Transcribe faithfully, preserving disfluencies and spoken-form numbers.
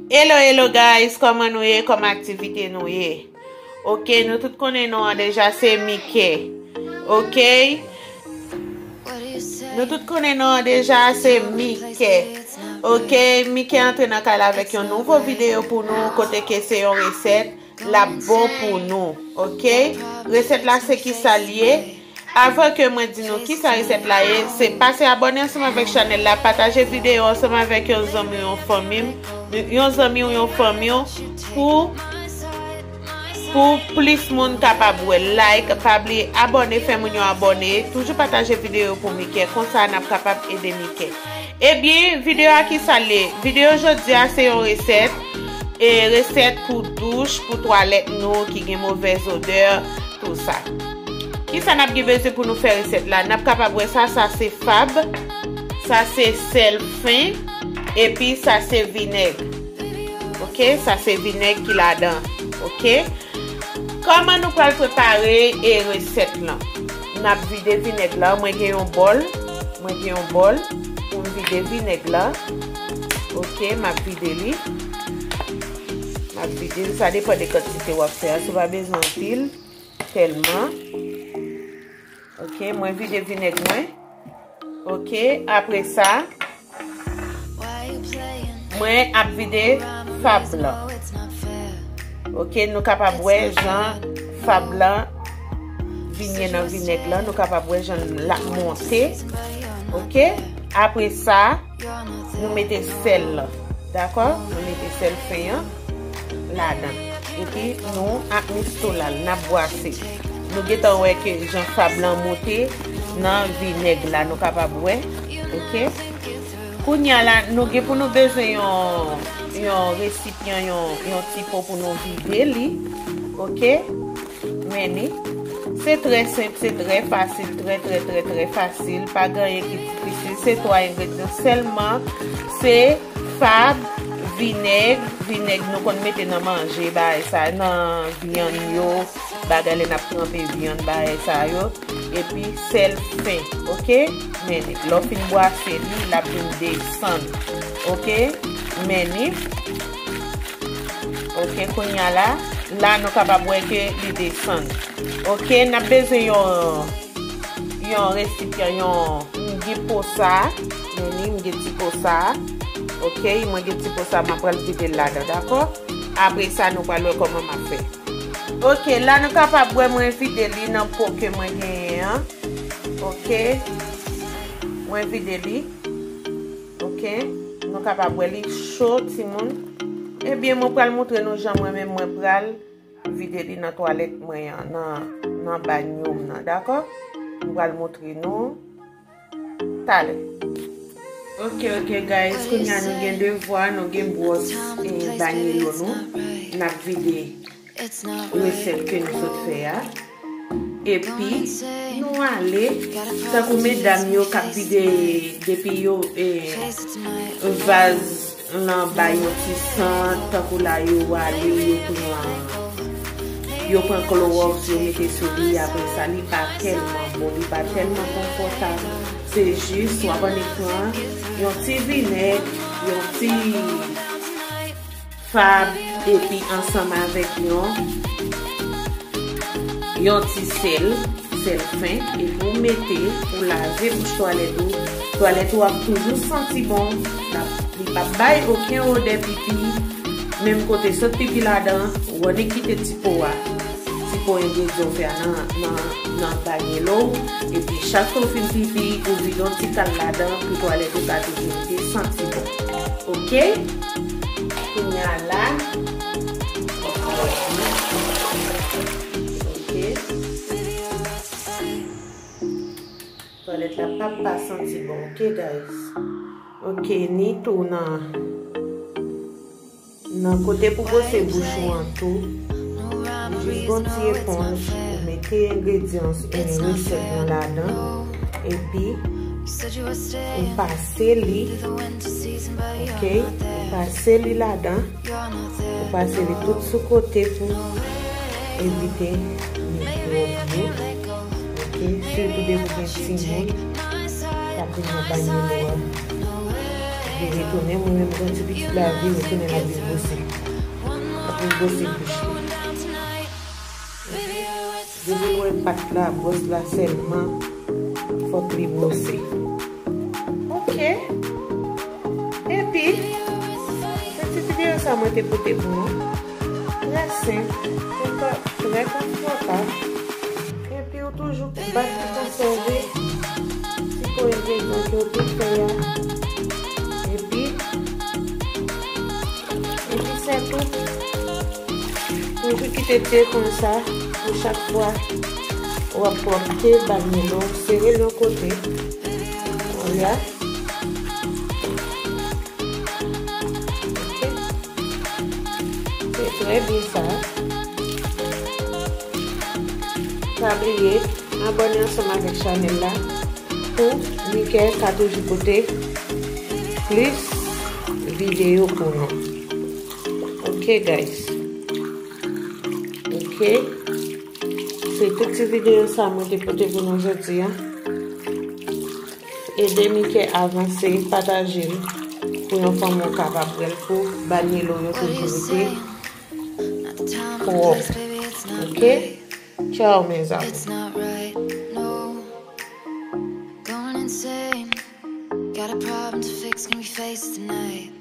Hello, hello guys, kòman nou ye? Kòman aktivite nou ye? Ok, nou tout konnen non an deja, se Mike. Ok? Nou tout konnen non an deja, se Mike. Ok, Mike antre nan kay la avèk yon nouvo videyo pou nou, kote ke se yon resèt, l ap bon pou nou. Ok? Resèt la se kisa l ye? Avan ke mwen di nou kisa resèt la ye, se pase abòne ansanm avèk chanèl la, pataje videyo ansanm avèk yon zanmi w, yon fanmi w, yon zanmi w, yon fanmi w, pou, pou plis moun kapab wè. Like, pa bliye abòne, fè moun yo abòne, toujou pataje videyo pou Mike, konsa n ap kapab ede Mike. Ebyen, videyo a kisa l ye? Videyo jodi a se yon resèt, e resèt pou douch, pou twalèt nou ki gen movèz odè, tou sa. Kisa n ap gen bezwen pou nou fè resèt la? N ap kapab wè sa, sa se fab, sa se sèl fen, epi sa se vinèg. Ok, sa se vinèg ki ladan. Ok. Kòman nou pral prepare e resèt lan? N ap vide vinèg la. Mwen gen yon bòl. Mwen gen yon bòl pou m vide vinèg la. Ok, m ap vide li. M ap vide li. Sa depann de kantite w ap fè a. Si w pa bezwen anpil, tèlman. Ok, mwen vide vinèg mwen. Ok, apre sa, mwen ap vide fab lan. Ok, nou kapab wè jan fab lan vin ye nan vinèg lan. Nou kapab wè jan l ap monte. Ok, apre sa, nou mete sèl lan. Dakò? Nou mete sèl fen an ladan. Epi nou ap mistola l, n ap bwase. Nou gentan wè ke jan fab lan monte nan vinèg la, nou kapab wè. Ok? Kounye a la, nou gen pou nou bezwen yon, yon resipyan, yon, yon ti po pou nou vide li. Ok? Men ni. Se trè senp, se trè fasil, trè, trè, trè, trè fasil. Pa gen anyen ki difisil. Se twa engredyan sèlman. Se fab, vinèg, vinèg nou konn mete nan manje, bagay sa, nan vyann yo, bagay lè n ap tranpe vyann, bagay sa yo. Epi sèl fen, ok? Men ni. Lè w fin bwase li, l ap vin desann. Ok? Men ni. Ok, kounye a la, la nou kapab wè ke li desann. Ok, n ap bezwen yon, yon resipyan, yon, m gen po sa, men ni, m gen ti po sa. Ok, mwen gen ti po sa, m ap pral vide l ladan, dakò? Apre sa, nou pral wè kòman m ap fè. Ok, la nou kapab wè mwen vide li nan po ke mwen genyen an. Ok, mwen vide li. Ok, nou kapab wè li cho, timoun. Ebyen, mwen pral montre nou jan mwen menm mwen pral vide li nan twalèt mwen an, nan, nan banyo m nan, dakò? Mwen pral montre nou talè. Ok, ok, guys, kounye a nou gen devwa, nou gen bwòs, eh, banyelo nou. N ap vide resèt ke nou sot fè a. Epi, nou ale, tankou medam yo k ap vide depi yo, eh, vaz lan bay yon ti sant, tankou la yo ale, yo pran, yo pran klowòks, yo mete sou li, apre sa, li pa tèlman bon, li pa tèlman konfòtab. Se jis, w ap annik pran yon ti vinèg, yon ti fab, epi ansanm avèk yon, yon ti sèl, sèl fen, epi w mete, ou lave bouch twalèt ou. Twalèt ou ap toujou santi bon. L ap, li p ap bay okenn odè pipi. Menm kote sot pipi ladan, ou annik kite ti po a. Ti po engredyan w fè a nan, nan, nan banyelo w. Epi chak fwa w fin pipi, ou vide yon ti kal ladan pou twalèt ou ka toujou rete santi bon. Ok? Kounye a la, ok. Twalèt la p ap pa santi bon, ok, guys? Ok, ni tou nan, nan kote pou bwose bouch ou an tou. Ou jis gon ti eponj, ou mete engredyan, eh, resèt lan ladan, epi ou pase li, ok? Ou pase li ladan. Ou pase li tout sou kote pou evite mikwòb yo. Ok, sitou depi w gen timoun k ap vin nan banyelo a. Li retounen, mwen menm, jan ti pitit la vin retounen, l ap vin bwose. L ap vin bwose bouch li. Depi l wè pat la, bwòs la sèlman, fòk li bwose. Ok. Epi, se ti videyo sa mwen te pote pou nou. Trè senp, trè, trè konfòtab. Epi ou toujou bay pou konsève ti po engredyan ke w te fè a. Epi, epi se tou. Toujou kite dye konsa pou chak fwa w ap pwòpte banyelo, sere l yon kote. Konnya. Ok. Se trè byen sa. Pa bliye abòne ansanm avèk chanèl la pou Mickey ka toujou pote plis videyo pou nou. Ok, guys. Ok. Se tout ti videyo sa mwen te pote pou nou jodi a. Ede Mickey avanse, pataje l pou yon fanmi w kapab wè l, pou banyelo yo toujou rete pwòp. Ok? Ciao, mes amours. It's not right, no. Going insane. Got a problem to fix, can we face tonight?